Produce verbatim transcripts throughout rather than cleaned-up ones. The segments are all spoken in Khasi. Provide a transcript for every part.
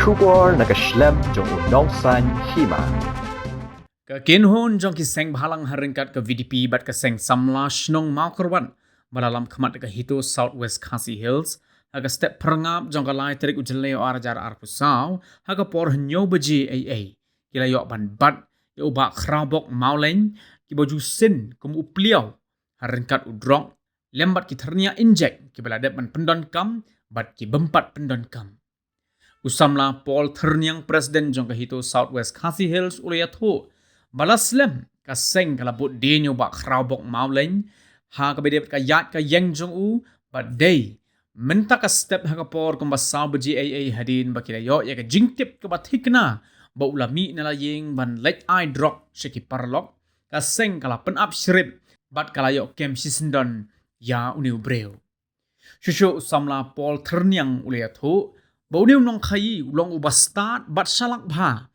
Khubor na ka shlem jong u nongsaiñ hima. Ka kynhun jong ki seng bhalang ha ryngkat ka V D P bad ka seng samla shnong Mawkyrwat ba la lam khmat ka HITO South West Khasi Hills ha ka step pyrngap jong ka lai tarik u Jylliew ar hajar arphew saw ha ka por hynñiew baje eiei ki la ïoh ban bat ïa u Bah Khrawbok Mawleng kiba ju sin kum u pliaw ha ryngkat u drok lem bad ki thyrniang injek kiba la dep ban pyndonkam bad ki bym pat pyndonkam. U samla Paul Thyrniang, President jong ka HITO South West Khasi Hills, u la ïathuh ba la slem ka seng ka la bud dien ïa u Bah Khrawbok Mawleng ha kaba ïadei bad ka ïaid ka ïeng jong u, bad dei mynta ka step ha ka por kumba saw baje eiei hadien ba ki la ïoh ïa ka jingtip kaba thikna ba u la mih na la ïing ban leit ai drok sha ki paralok, ka seng ka la pynap shrip bad ka la ïoh kem shisyndon ïa une u briew. Shuh shuh u samla Paul Thyrniang u la ïathuh ba une u nongkhaïi u long uba stad bad shalak bha,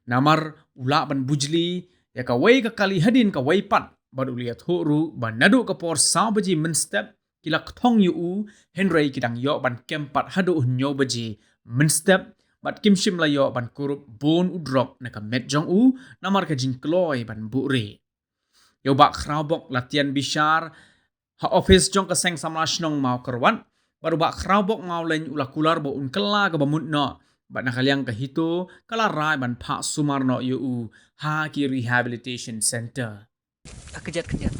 namar u lah ban bujli ïa kawei ka kali hadien kawei pat, bad u la ïathuh ruh ba naduh ka por saw baje mynstep ki la kthong ïa u, hynrei ki dang ïoh ban kem pat haduh hynñiew baje mynstep bad kim shym la ïoh ban kurup bun u drok na ka met jong u namar ka jingkloi ban buhrieh. Ïa u Bah Khrawbok la tian bishar ha ophis jong ka seng samla shnong Mawkyrwat, bad u Bah Khrawbok Mawleng u la kular ba un kylla kaba mut noh, bad na ka liang ka HITO ka la rai ban phah sumar noh ïa u ha ki rehabilitation center. Ah, kejap, kejap.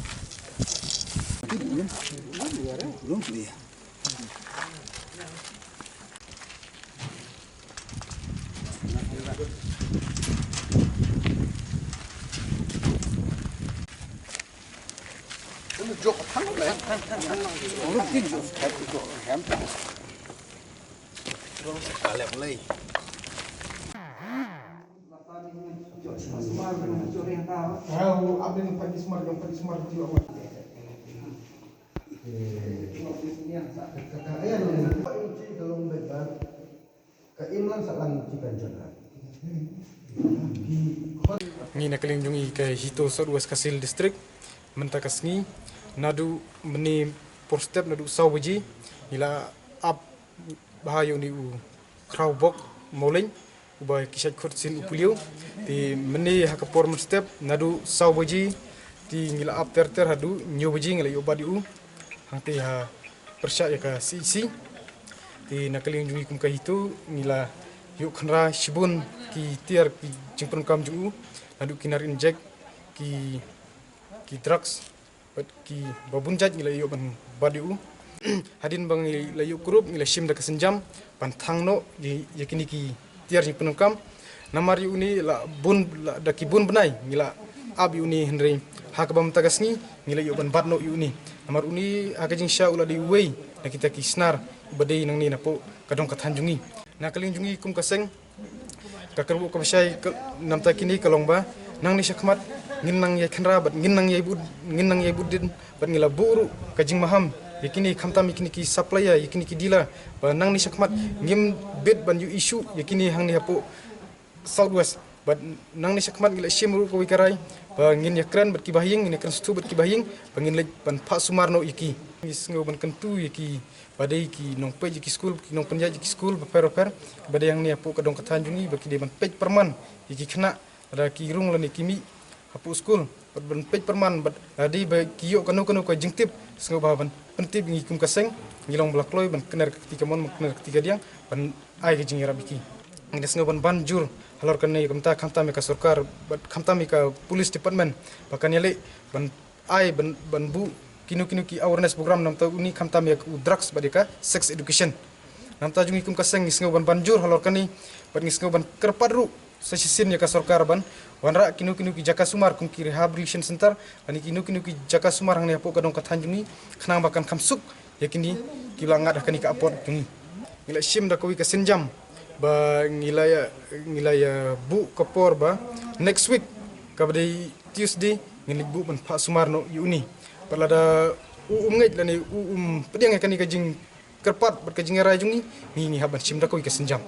Ngi na ka liang jong ngi ka HITO South West Khasi Hills District, mynta ka sngi naduh mynne por step naduh saw baje ngi la ap bha ïa une u Khrawbok Mawleng uba ki shait khot sin u pliaw. Te mynne ha ka por mynstep naduh saw baje te ngi la ap ter ter haduh hynñiew baje ngi la ïoh bat ïa u hangte ha pyrshah ïa ka C H C. Te na ka liang jong ngi kum ka HITO ngi la ïoh khynra shibun ki tiar ki jingpyndonkam jong u, naduh ki nar injek, ki ki drugs bad kiba bun jait ngi la ïoh ban bat ïa u. Hadien ba ngi la ïoh kurup ngi la shim da ka sienjam ban thang noh ïa, ïa kine ki tiar jingpyndonkam. Namar ïa une la bun, la da ki bun bnai ngi la ap ïa une, hynrei ha kaba mynta ka sngi ngi la ïoh ban bat noh ïa une. Namar une ha ka jingshisha u la dei uwei na kita ki snar ba dei nangne napoh ka dong ka thaiñ jong ngi. Na ka liang jong ngi kum ka seng, ka kyrwoh kaba shai ka, namta kine ka long ba nangne shakhmat ngin nang ïai khynra bad ngin nang ïai bud, ngin nang ïai bud dien bad ngi la buh ruh ka jingmaham ïa kine, khamtam ïa kine ki supplier, ïa kine ki dealer, ba nangne shakhmat ngim bit ban ïoh issue ïa kine hangne hapoh South West. Bad nangne shakhmat ngi la shim ruh kawei ka rai ba ngin ïakren bad kiba ha ïing, ngin ïakren sngewthuh bad kiba ha ïing ba ngin leit ban phah sumar noh ïa ki. Ngi sngew ban kyntu ïa ki ba dei ki nongpeit ïa ki skul, ki nongpynïaid ïa ki skul bapher bapher ba dei hangne hapoh ka dong ka thaiñ jong ngi, ba ki dei ban peit pyrman ïa ki khynnah lada ki rung lane ki mih hapoh skul, bad ban peit pyrman bad lada dei ba ki ïoh kano kano ka jingtip, sngewbha ban pyntip ïa ngi kum ka seng. Ngi long ba la kloi ban kner ka kti kamon, ban kner ka kti kadiang, ban ai ka jingïarap ïa ki. Ngi da sngew ban ban jur halor kane ka bynta, khamtam ïa ka sorkar bad khamtam ïa ka police department ba kan ïaleh ban ai ban, ban buh kino kino ki awareness program namta une, khamtam ïa u drugs bad ïa ka sex education. Namta jong ngi kum ka seng ngi sngew ban ban jur halor kane, bad ngi sngew ban kyrpad ruh sa shisien ïa ka sorkar ban wanrah kino kino ki jaka sumar kum ki rehabilitation center lane kino kino ki jaka sumar hangne hapoh ka dong ka thaiñ jong ngi, khnang ba kan kham suk ïa kine kiba la ngat ha kane ka apot jong ngi. Ngi la shim da kawei ka sienjam ba ngi la ïa, ngi la ïa buh ka por ba next week kaba dei Tuesday ngin leit buh ban phah sumar noh ïa une. Bad lada u um ngeit lane u um pdiang ïa kane ka jingkyrpad bad ka jingïarai jong ngi, ngi, ngi hap ban shim da kawei ka sienjam.